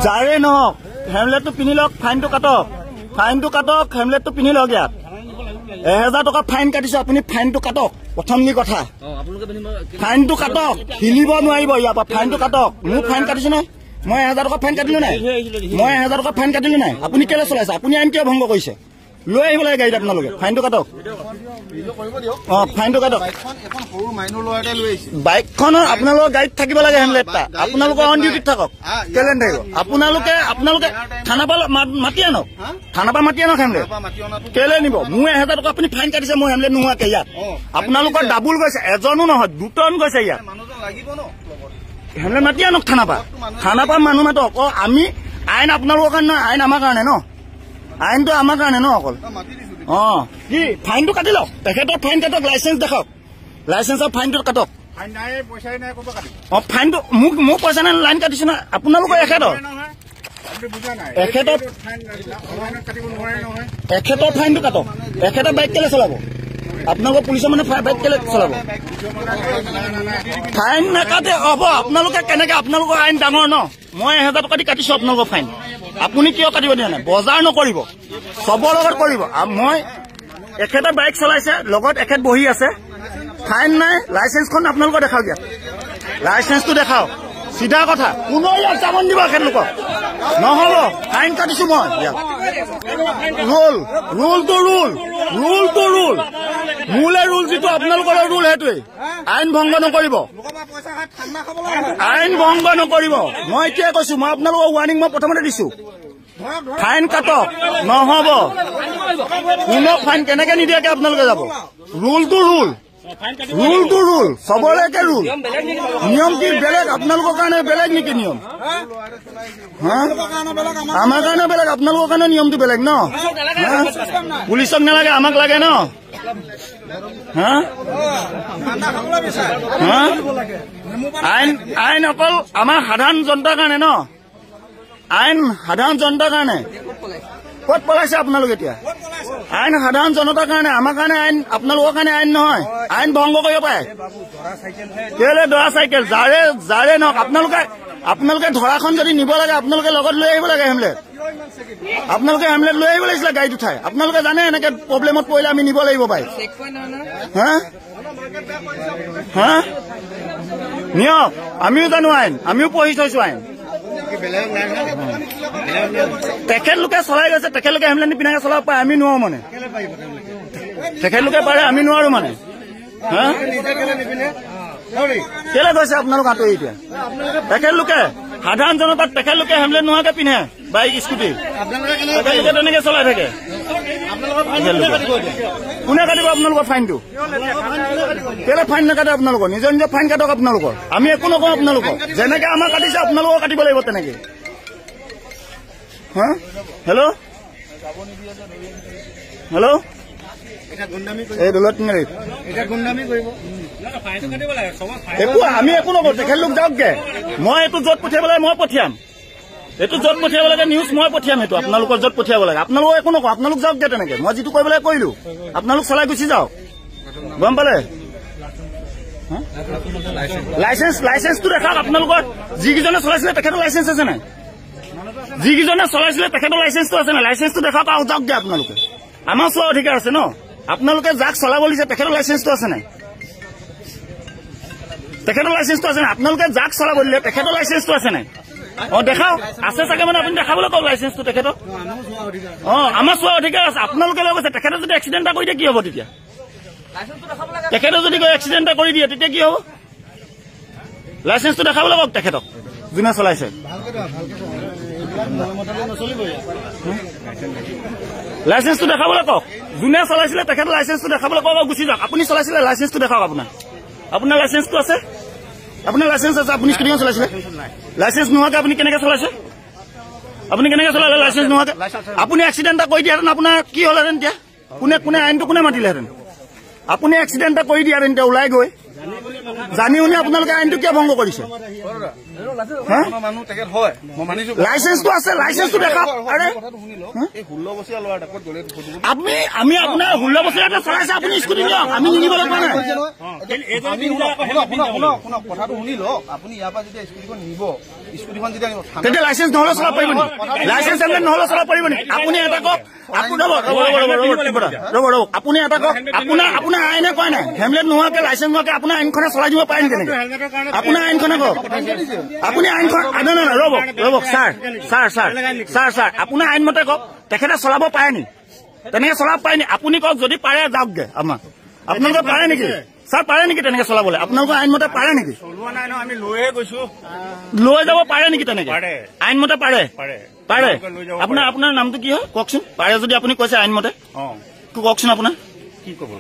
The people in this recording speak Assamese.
যাৰে নহওক হেলমেটটো পিন্ধি লওক, ফাইনটো কাটক, ফাইনটো কাটক, হেলমেটটো পিন্ধি লওক। ইয়াত 1000 টকা ফাইন কাটিছো, আপুনি ফাইনটো কাটক। প্ৰথমনি কথা, ফাইনটো কাটক, হিলিব নোৱাৰিব ইয়াৰ পৰা। ফাইনটো কাটক। মোৰ ফাইন কাটিছো নাই? মই 1000 টকা ফাইন কাটিলো নাই? মই 1000 টকা ফাইন কাটিলো নাই? আপুনি কেলৈ চলাইছে? আপুনি আইন কিয় ভংগ কৰিছে? লৈ আহিব লাগে গাড়ীত আপোনালোকে। ফাইনটো কাটক। অ, ফাইনটো কাটক। বাইকখনৰ আপোনালোকৰ গাড়ীত থাকিব লাগে হেলমেট এটা। আপোনালোকৰ অন ডিউটিত থাকক, কেলে নাথাকিব? আপোনালোকে থানাৰ পৰা মাতি আনক, থানাৰ পৰা মাতি আনক হেলমেট। কেলে নিব? মোৰ 1000 টকা আপুনি ফাইন কাটিছে, মোৰ হেলমেট নোহোৱাকে ইয়াত। আপোনালোকৰ ডাবুল গৈছে, এজনো নহয় দুটন গৈছে ইয়াত। হেলমেট মাতি আনক থানাৰ পৰা, থানাৰ পৰা মানুহ মাতক। অ, আমি আইন আপোনালোকৰ কাৰণে নহয়, আইন আমাৰ কাৰণে ন? আইনটো আমাৰ কাৰণে ন অকল? অ, কি ফাইনটো কাটি লওক, তেখেতৰ ফাইন কাটক, লাইচেঞ্চ দেখাওক, লাইচেঞ্চৰ ফাইনটো কাটক। অ, ফাইনটো মোক পইচা নাই, লাইন কাটিছো নহয় আপোনালোকৰ। এখেতৰ এখেতৰ ফাইনটো কাটক। এখেতৰ বাইক কেলে চলাব? আপোনালোকৰ পুলিচৰ মানে বাইক কেলে চলাব? ফাইন নাকাটে হ'ব আপোনালোকে কেনেকে? আপোনালোকৰ আইন ডাঙৰ ন? মই 1000 টকা দি কাটিছো আপোনালোকৰ ফাইন, আপুনি কিয় কাটিব দিয়া নাই? বজাৰ নকৰিব, চবৰ লগত কৰিব। মই এখেতে বাইক চলাইছে, লগত এখেত বহি আছে, ফাইন নাই, লাইচেঞ্চখন আপোনালোকৰ দেখাওক, ইয়াত লাইচেঞ্চটো দেখাওক। চিধা কথা, কোনো ইয়াত যাব নিদিব এখেতলোকক, নহ'ব। ফাইন কাটিছো মই ইয়াত। ৰুল, ৰুলটো ৰুল, ৰুলটো ৰুল, মোলে ৰুল যিটো আপোনালোকৰ ৰুল সেইটোৱেই। আইন ভংগ নকৰিব, আইন ভংগ নকৰিব। মই এতিয়া কৈছো, মই আপোনালোকক ৱাৰ্ণিং মই প্ৰথমতে দিছো, ফাইন কাটক, নহ'ব। কোনো ফাইন কেনেকে নিদিয়াকে আপোনালোকে যাব? ৰুলটো ৰুল, ৰুলটো ৰুল, চবলৈকে ৰুল। নিয়ম কি বেলেগ? আপোনালোকৰ কাৰণে বেলেগ নেকি নিয়ম? আমাৰ কাৰণে বেলেগ, আপোনালোকৰ কাৰণে নিয়মটো বেলেগ ন? পুলিচক নালাগে, আমাক লাগে ন? আইন আইন অকল আমাৰ সাধাৰণ জনতাৰ কাৰণে ন? আইন সাধাৰণ জনতাৰ কাৰণে। ক'ত পলাইছে আপোনালোক এতিয়া? আইন সাধাৰণ জনতাৰ কাৰণে, আমাৰ কাৰণে আইন, আপোনালোকৰ কাৰণে আইন নহয়। আইন ভংগ কৰিব পাৰে কেলে? দৰা চাইকেল যাৰে যাৰে নহওক, আপোনালোকে ধৰাখন যদি নিব লাগে, আপোনালোকে লগত লৈ আহিব লাগে হেমলেট। আপোনালোকে হেমলেট লৈ আহিব লাগিছিলে গাড়ীত উঠাই। আপোনালোকে জানে এনেকে প্ৰব্লেমত পৰিলে আমি নিব লাগিব বাইক। হা হা, নিয়ক, আমিও জানো আইন, আমিও পঢ়ি থৈছো আইন। তেখেতলোকে চলাই গৈছে, তেখেতলোকে হেমলেট নিপিন্ধাকে চলাব পাৰে, আমি নোৱাৰো মানে। তেখেতলোকে পাৰে, আমি নোৱাৰো মানে। হা, কেলে গৈছে আপোনালোক আঁতৰি এতিয়া? তেখেতলোকে সাধাৰণ জনতাক তেখেতলোকে হেমলেট নোহোৱাকে পিন্ধে বাইক স্কুটি, তেখেতলোকে তেনেকে চলাই থাকে। কোনে কাটিব আপোনালোকৰ ফাইনটো? কেলে ফাইন নাকাটে আপোনালোকৰ? নিজৰ নিজৰ ফাইন কাটক আপোনালোকৰ, আমি একো নকওঁ আপোনালোকক। যেনেকে আমাক কাটিছে আপোনালোকক কাটিব লাগিব তেনেকে। হা, হেল্ল' হেল্ল', এই দৌলত তিনিআলিত একো আমি একো নকওঁ, তেখেতলোক যাওকগে। মই এইটো য'ত পঠিয়াব লাগে মই পঠিয়াম, এইটো য'ত পঠিয়াব লাগে নিউজ মই পঠিয়াম, সেইটো আপোনালোকৰ য'ত পঠিয়াব লাগে। আপোনালোকক একো নকওঁ, আপোনালোক যাওকগে তেনেকে। মই যিটো কৰিব লাগে কৰিলো, আপোনালোক চলাই গুচি যাওক, গম পালে? লাইচেঞ্চ, লাইচেঞ্চটো দেখাওক আপোনালোকৰ। যিকেইজনে চলাইছিলে তেখেতৰ লাইচেঞ্চ আছে নাই? যিকেইজনে চলাইছিলে তেখেতৰ লাইচেঞ্চটো আছে নাই? লাইচেঞ্চটো দেখাওক আৰু যাওকগে আপোনালোকে। আমাৰ চোৱা অধিকাৰ আছে ন? আপোনালোকে যাক চলাব দিছে তেখেতৰ লাইচেঞ্চটো আছে নাই? তেখেতৰ লাইচেঞ্চটো আছে নাই? আপোনালোকে যাক চলাব দিলে তেখেতৰ লাইচেঞ্চটো আছে নাই? অ, দেখাওক। আছে চাগে, মানে আপুনি দেখাবলৈ কওক লাইচেঞ্চটো তেখেতক। অ, আমাৰ চোৱা অধিকাৰ আছে। আপোনালোকে লৈ গৈছে, তেখেতে যদি এক্সিডেণ্ট এটা কৰি দিয়ে কি হ'ব তেতিয়া? তেখেতে যদি গৈ এক্সিডেণ্ট এটা কৰি দিয়ে তেতিয়া কি হ'ব? লাইচেঞ্চটো দেখাবলৈ কওক তেখেতক, যোনে চলাইছে। লাইচেঞ্চটো দেখাবলৈ কওক, যোনে চলাইছিলে তেখেতৰ লাইচেঞ্চটো দেখাবলৈ কওক আৰু গুচি যাওক। আপুনি চলাইছিলে, লাইচেঞ্চটো দেখাওক। আপোনাৰ লাইচেঞ্চটো আছে? আপোনাৰ লাইচেঞ্চ আছে? আপুনি স্কুটিখন চলাইছিলে, লাইচেঞ্চ নোহোৱাকে আপুনি কেনেকে চলাইছে? আপুনি কেনেকে চলালে লাইচেঞ্চ নোহোৱাকে? আপুনি এক্সিডেণ্ট এটা কৰি দিয়াহেঁতেন আপোনাৰ কি হ'লহেঁতেন এতিয়া? কোনে কোনে আইনটো কোনে মাতিলেহেঁতেন? আপুনি এক্সিডেণ্ট এটা কৰি দিয়াহেঁতেন এতিয়া ওলাই গৈ জানি শুনি আপোনালোকে আইনটো কিয় ভংগ কৰিছে? লাইচেন্সটো আছে, লাইচেন্সটো দেখাওক। আৰে আমি আপোনাৰ 16 বছৰীয়া চলাইছে, আপুনি স্কুটি নিয়ক, আমি নিনিবলৈ কোৱা নাই। কথাটো শুনি লওক, আপুনি ইয়াৰ পৰা যেতিয়া স্কুটিখন নিব, স্কুটিখন যেতিয়া আনিব তেতিয়া লাইচেঞ্চ নহ'লেও চলাব পাৰিব নেকি? লাইচেঞ্চ হেলমেট নহ'লেও চলাব পাৰিব নেকি? আপুনি এটা কওক, আপুনি ৰ'ব ৰ'ব ৰ'ব ৰ'ব ৰ'ব ৰ'ব, আপুনি এটা কওক, আপোনাৰ আইনে কোৱা নাই হেলমেট নোহোৱাকে লাইচেঞ্চ নোহোৱাকে আপোনাৰ আইনখনে চলাই দিব পাৰে নেকি? তেনেকে আপোনাৰ আইনখনে কওক, আপুনি আইনখন নহয় নহয় ৰ'ব ৰ'ব sir sir sir sir sir আপোনাৰ আইনমতে কওক, তেখেতে চলাব পাৰে নেকি? তেনেকে চলাব পাৰে নেকি? আপুনি কওক, যদি পাৰে যাওকগে। আমাৰ আপোনালোকে পাৰে নেকি ছাৰ? পাৰে নেকি তেনেকে চলাবলৈ? আপোনালোকৰ আইনমতে পাৰে নেকি? লৈ যাব পাৰে নেকি তেনেকে? আইনমতে পাৰে? পাৰে। আপোনাৰ নামটো কি হয় কওকচোন? পাৰে যদি আপুনি কৈছে আইনমতে কওকচোন আপোনাৰ কি ক'ব।